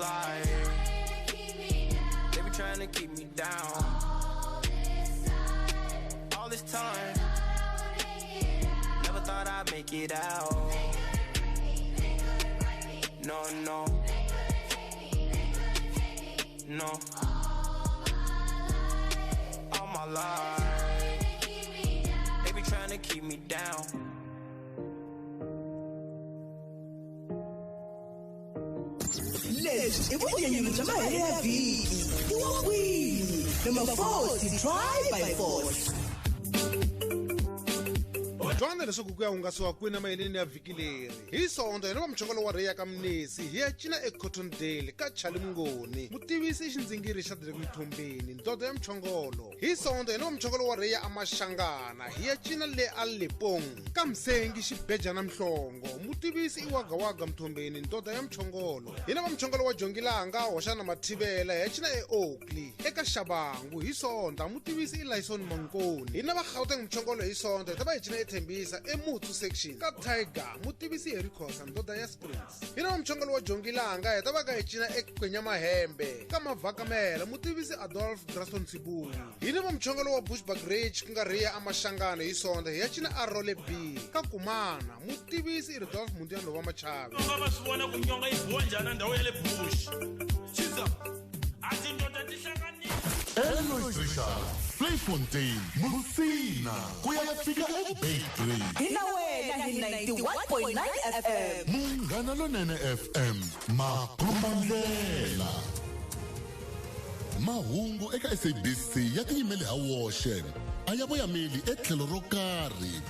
life. They be trying to keep me down. All this time. Never thought I'd make it out. No, no. No. All my life. They be trying to keep me down. Leswi i vunyenyuri bya mahele ya vhiki i wa kwini number 4 try by force. Twana leswaku ku ya hungasiwa kwini emaheleni ya vhiki leri. Hi Sonto hina va muchongolo wa Ray ka Mnisi hi ya cina eCottondale ka Charlie Mngoni, mutivisi i xindzingiri xa Drake Mthombeni, ndoda ya muchongolo. Hi Sonto hina va muchongolo wa Ray aMashangana hi ya cina le aLepong ka Msengi Xibejana Mhlongo, mutivisi i Wagawaga Mthombeni, ndoda ya muchongolo. Hina va muchongolo wa Jongilanga Hoxana Mathivela hi ya cina eOakley eka Xabangu hi Sonta, mutivisi i Lyson Mankoni. Hina va Gauteng muchongolo hi Sonto hi ta va hi cina eThembisa eMutsu section ka Tiger, mutivisi Harry Khosa, ndoda ya Springs. Hina va muchongolo wa Jongilanga hi ta va ka hi cina eKwenyamahembe ka Mavhakamela, mutivisi Adolf Graston Sibuyi. Hina va muchongolo wa Bushbuck Ridge ku nga Ria aMashangana hi Sonta hi ya cina Arole B ka Kumana, mutivisi i Rudolf Mundiano wa Machave. Va va swi vona ku nyonga yi biwa njhani ndhawu ya le Bush. Chiza. A tindoda ti hlanganile. Elois Richard, Vleifontein, Musina, ku ya fika eBeitbridge. Hi na wena hi 91.9 FM. Munghana Lonene FM, makombandlela. Mahungu eka SABC ya tiyimele ha woxe, a ya voyameli etlhelo ro karhi.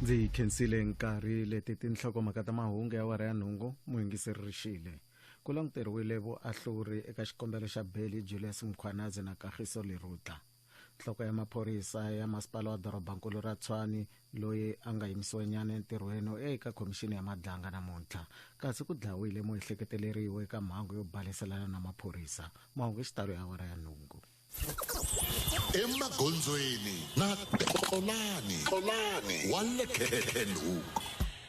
Ndzi khensile nkarhi leti tinhlokomhaka ta mahungu ya awara ya nhungu muyingiseri rixile. Ku languteriwile vuahluri eka xikombelo xa beli Julius Mkhwanazi na Kagiso Lerutla. Nhloko ya maphorisa ya masipala wa dorobankulu ra Tshwane loyi a nga yimisiwa nyana entirhweni eka khomixini ya Madlanga namuntlha, kasi ku dlawile muehleketeleriwe eka mhangu yo baleselana na maphorisa. Mahungu hi xitalo ya awara ya nhungu. Emagondzweni na Xolani, Xolani wa le Kenhoek.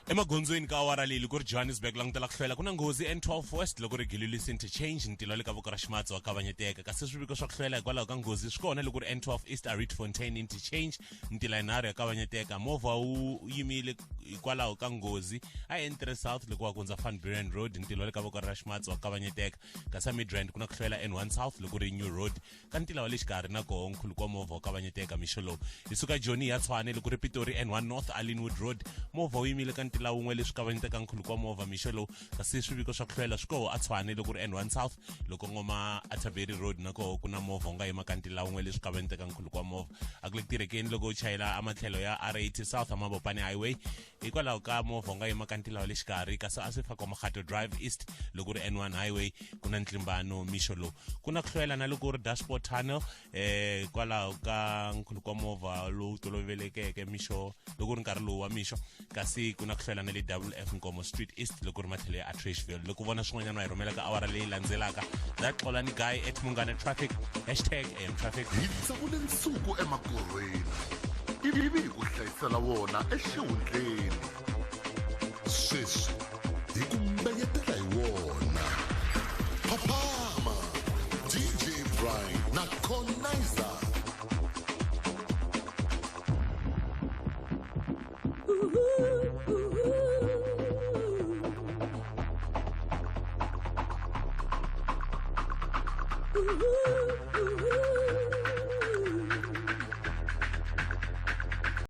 Emagondzweni ka awara leyi loko ri Johannesburg langutela ku hlwela ku na nghozi N12 West loko ri Gilulisi interchange ntilo le ka voko ra ximatsi wa kavanyeteka, kasi swiviko swa ku hlwela hikwalaho ka nghozi swi kona loko ri N12 East Rietfontein interchange ntila yinharhu ya kavanyeteka, movha wu yimile hikwalaho ka nghozi a N3 South loko wa kundza Van Buren Road ntilo le ka voko ra ximatsi wa kavanyeteka, kasi a Midrand ku na ku hlwela N1 South loko ri New Road ka ntila wa le xikarhi na koho nkhuluko wa movha wa kavanyeteka mixo lowu. Hi suka Joni ya Tshwane loko ri Pitori N1 North Allenwood Road movha wu yimile ka ntila wun'we leswi kavanyeteka nkhuluko wa movha mixo lowu, kasi swiviko swa ku hlwela swi koho a Tshwane loko ri N1 South loko ngoma Atterbury Road na koho ku na movha wu nga yima ka ntila wun'we leswi kavanyeteka nkhuluko wa movha. A ku le ku tirhekeni loko u chayela amatlhelo ya R80 South aMabopane Highway hikwalaho ka movha wu nga yima ka ntila wa le xikarhi, kasi a swi fa Kwamagato Drive East loko ri N1 Highway ku na ntlimbano mixo lowu. Ku na ku hlwela na loko ri Dashboard Tunnel kwalaho ka nkhuluko wa movha lowu tolovelekeke mixo loko ri nkarhi lowu wa mixo, kasi ku na ku hlwela na le WF Nkomo Street East loko ri matlhelo ya Atteridgeville. Loko vona swin'wanyana wa hi rhumela ka awara leyi landzelaka. That Xolani guy at Mungana Traffic hashtag AM Traffic. Hi tsakule nsuku emakorhweni ivi hi ku hlayisela wona exihundleni. Sweswi hi ku mbeyetela hi wona. Phaphama, DJ Brian na Conizer. Ooh, ooh, ooh.